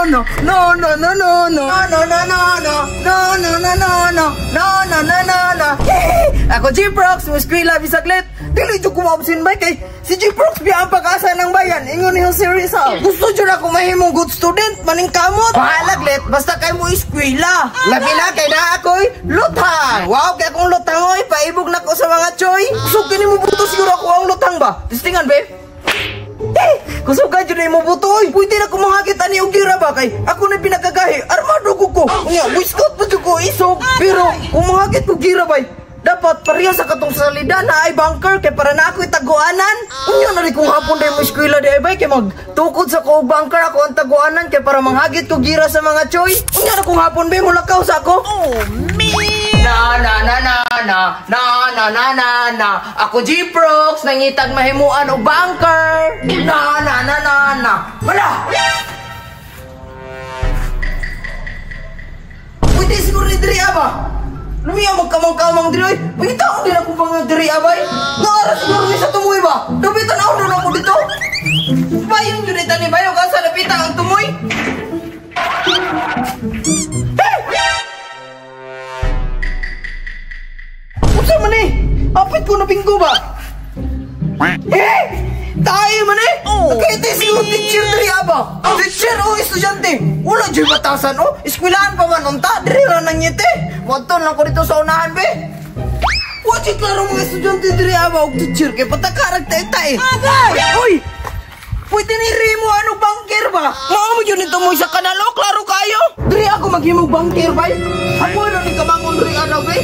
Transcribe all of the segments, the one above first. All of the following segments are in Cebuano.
no. No, no, no, no, no. No, no, no, no. No, no, no, no, no. No, no, no, no, no. Ako G-Prox, mo-eskwela bisaglit. Dili jud ko maabsin bay kay si G-Prox biya ang pag-asa ng bayan. Ingon ni Jose Rizal. Gusto jud ako mahimong good student, maning kamot. Bahala glit, basta kay mo eskwela. Labi na kay naa ako'y lutang. Wow, kay akong lutang oy, paibog nako sa mga choy. So kini mo buto siguro ako ang lutang ba? Testingan be. Eh, kusugan jud mo buto oy. Pwede na ko mahagit ani og gira ba kay ako na pinakagahi, armado ko ko. Unya, boy scout pa jud ko isog. Pero kung mahagit ko gira bay, dapat pareha sa katong salida na ay bunker kay para na ako'y taguanan. Unya na rin kung hapon dahil mo eskwela di ay bay kay magtukod sa ko bunker ako ang taguanan kay para manghagit ko gira sa mga choy. Unya na kung hapon bay mulakaw sa ako. Oh me. Na na na na na na na na na na. Ako G-Prox nangitag mahimuan og bunker. Na na na na na. Wala. Pwede siguro ni diri ba? Lumiya magkamang-kamang diri oy. Pangitaon din ako pang diri abay. Naara siguro ni sa tumoy ba? Dapitan ako na ako dito. Bayon jud ni bayo ka sa lapitan ang tumoy. Hey! Unsa man ni? Apit ko na binggo ba? Eh! Tayo man eh! Nakita siguro teacher diri aba. Teacher o estudyante. Wala jud batasan o. Eskwelaan pa man unta diri ra nang ngiti. Wadton lang ko dito sa unahan be. Wa jud klaro mga estudyante diri aba og teacher kay patakarag tay-tay. Uy! Pwede ni Remo ano bunker ba? Mao mo yun ito mo sa kanal o klaro kayo. Diri ako maghimog bunker bay. Ako na ni kamangon diri ano be.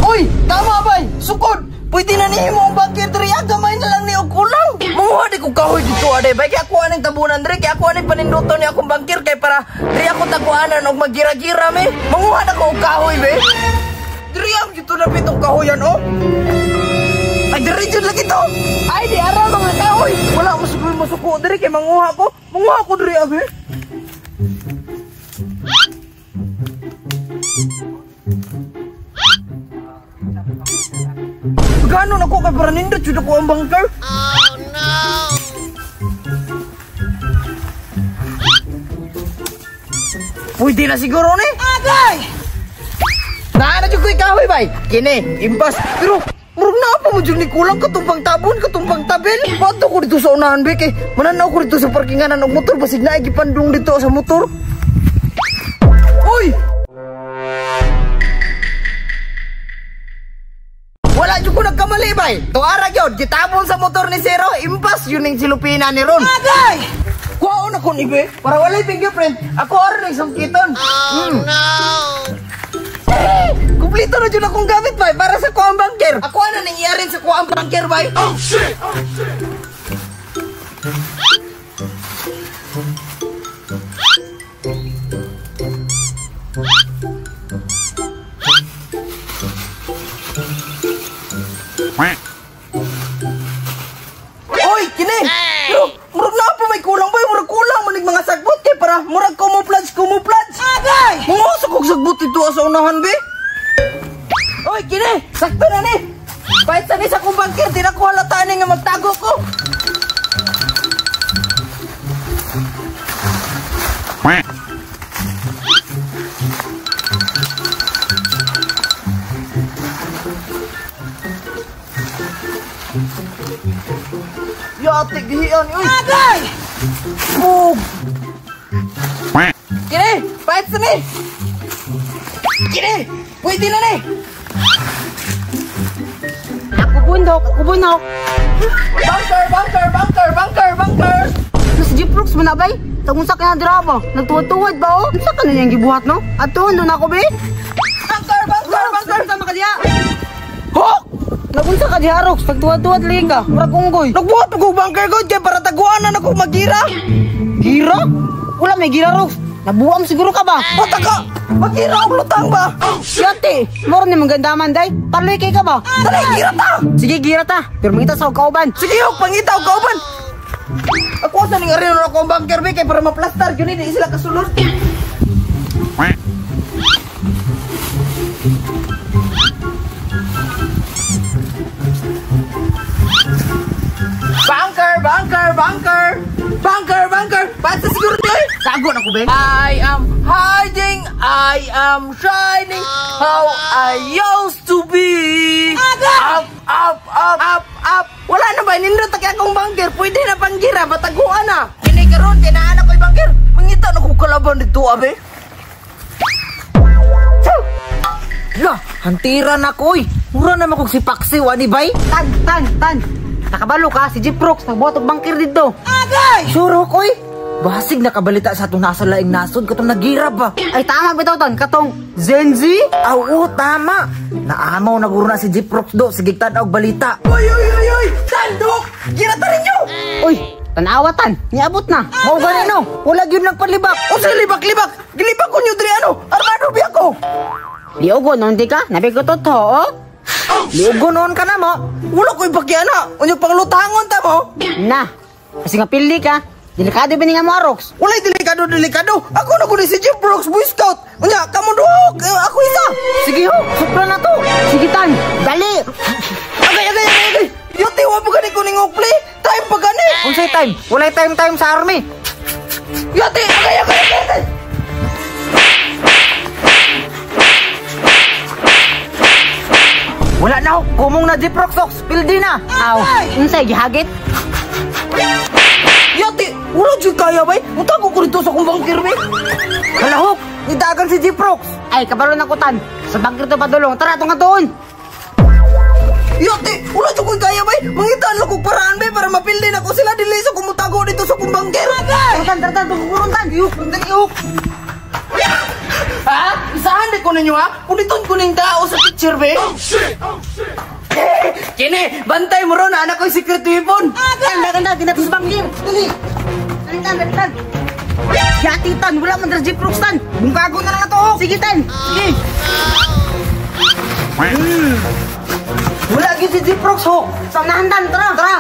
Uy, tama bay. Sukod. Pwede na nihimo ang bunker diri, gamay na lang ni og kulang. Manguha di ko kahoy dito aday bay kay ako aning tabunan diri kay ako aning paninduton ni akong bunker kay para diri ako taguanan og magira-gira me. Manguha na ko og kahoy be. Diri ang dito na pitong kahoyan oh. Ay diri jud lagi to. Ay di ara mga kahoy. Wala mo siguro masuko diri kay manguha ko. Manguha ko diri abe. Gano na ko kay para nindot jud ako ang bunker. Oh no. Pwede na siguro ni. Agay! Naa na jud ko'y kahoy bay. Kini, impas. Pero murag naa pa mo jud ni kulang katumpang tabon, katumpang tabil. Bato ko dito sa unahan bay kay mananaw ko dito sa parkinganan og motor basig naay gipandong dito sa motor. Uy! Wala jud ko nagkamali bay. Tuara gyud gitabon sa motor ni Zero, impas yun ning silupina ni Ron. Agay! Kuhaon ako ni be para walay fingerprint. Ako ara ning sungkiton. Oh no. Eh, kumpleto na jud akong gamit bay para sa kuang bunker. Ako ana ning iyarin sa kuang bunker bay. Oh shit. Oh shit. Oy, kini. Pero murag na pa may kulang bay, murag kulang manig mga sagbot kay para murag camouflage, camouflage. Agay! Mangusa kog sagbot dito sa unahan be. Oy, kini, sakto na ni. Pahit sa ni sa akong bunker, di na ko halata ni nga magtago ko. Yate, gihian, uy. Agay! Bug! Kini, pahit sa ni. Kini, pwede na ni. Ako bundok, ako bundok. Bunker, bunker, bunker, bunker, bunker. Mas G-Prox mo na bay? Tagunsa ka na dira ba? Nagtuwad-tuwad ba oh? Unsa ka na niyang gibuhat no? Atuon doon ako be? Bunker, bunker, bunker. Tama ka diha. Hok! Nagunsa ka diha Rox, nagtuwad-tuwad lagi ka. Murag unggoy. Nagbuhat ko bunker god kay para taguanan ako magira. Gira? Wala may gira Rox. Nabuam siguro ka ba? Bata ka! Magira og lutang ba? Yate, moro ni magandaman day. Parloy kay ka ba? Dali, gira ta! Sige, gira ta. Pero mangita sa kauban. Sige, hok, pangita og kauban. Ako sa ning areno ako ang bunker be kay para maplastar gyud ni di sila kasulod. Bunker, bunker, bunker. Bunker, bunker! Basta siguro di oy! Tago na ko be. I am hiding, I am shining, how I used to be. Up, up, up, up, up. Wala na ba? Nindot na kaya akong bunker. Pwede na panggira, bataguan na. Kini karon, kinaan ako yung bunker. Mangita na kong kalaban dito, abe. La, hantira na ko oy. Mura na makog si Paxi wani bay. Tan, tan, tan. Nakabalo ka, si Jeprox, nagbuhat og bangkir dito. Agay! Sure ko oy. Basig nakabalita sa atong nasa laing nasod katong nagira ba. Ay, tama bitaw tan, katong Zenzi? Aw, oo, tama. Naamaw na guro na si Jeprox do sige tan-aw balita. Uy, uy, uy, uy! Tandok! Gira ta ninyo! Uy, tanawa tan, niabot na. Mao gani no, wala gyud nang palibak. Unsay libak-libak? Gilibak ko nyo diri ano? Armado biya ko! Liugo noon di ka, nabi ko to, oh. Liugo noon ka na mo. Wala ko'y pakiana. Unya panglutangon ta mo. Na, kasi nga pili ka, delikado ba nga mo, Arox? Walay delikado delikado. Ako na kundi si Jeff Brooks Boy Scout. Unya kamo duhok. Eh, ako isa. Sige ho, supla na to. Sige tan, dali! Agay agay agay agay. Yuti wa pa gani ko ning play. Time pa gani. Unsay time? Walay time time sa army. Yuti agay agay agay. Agay. Wala na ho, kumong na Jeprox ox, pildi na. Aw, unsay gihagit? Yuti, wala jud kaya bay. Mutago ko dito sa akong bangkir bay. Kalahok, nidagan si Jeprox. Ay, kabalo na ko tan. Sa bangkir to padulong, tara tong katuon. Yuti, wala jud ko kaya bay. Mangitaan lang kog paraan bay para mapildi na ko sila dili sa kumutago dito sa akong bangkir. Agay. Tan, tara, tan, tungkuron tan. Yuk, dali yuk. Ha? Isahan di ko ninyo ha? Puliton ko ning tao sa picture be. Oh shit! Oh shit! Kini, bantay mo ron, anak ko yung secret weapon. Tan, tan, tan, ginatos bangkir. Dali. Dali tan, dali tan. Yati tan, wala man dara Jeprox tan. Bungkago na lang na to. Hok. Sige tan, sige. Wala gyud si Jeprox ho. Sa unahan tan, tara. Tara.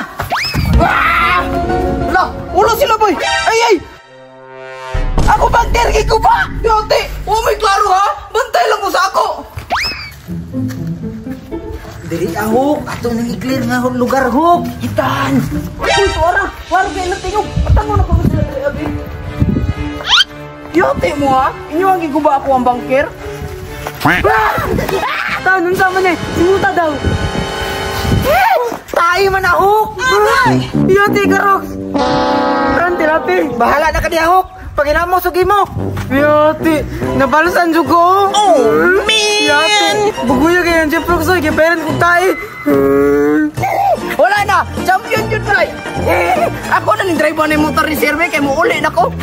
Wala, wala sila boy. Ay ay. Ako bangker ko ba? Yote, oh may klaro ha. Bantay lang mo sa ako. Diri ahok, ato nang i-clear nga lugar hok. Hitan. Uy, tuara, klaro kayo lang tingog. Patango na ko sila diri abi. Yote mo ha? Inyo ang giguba ako ang bangker? Tan, unsa man eh, simuta daw. Tayo man ahok. Yati ka, Rox. Tan, tirapi. Bahala na ka di ahok. Paginamo sugi mo. Yati, nabalusan jud ko. Oh, man! Yati, buguya kay ang Jeprox oy, kay parent kong tae. Wala na! Champion yun, Bray! Eh, ako na ning driver ni motor ni Sir May, kay muuli na ko.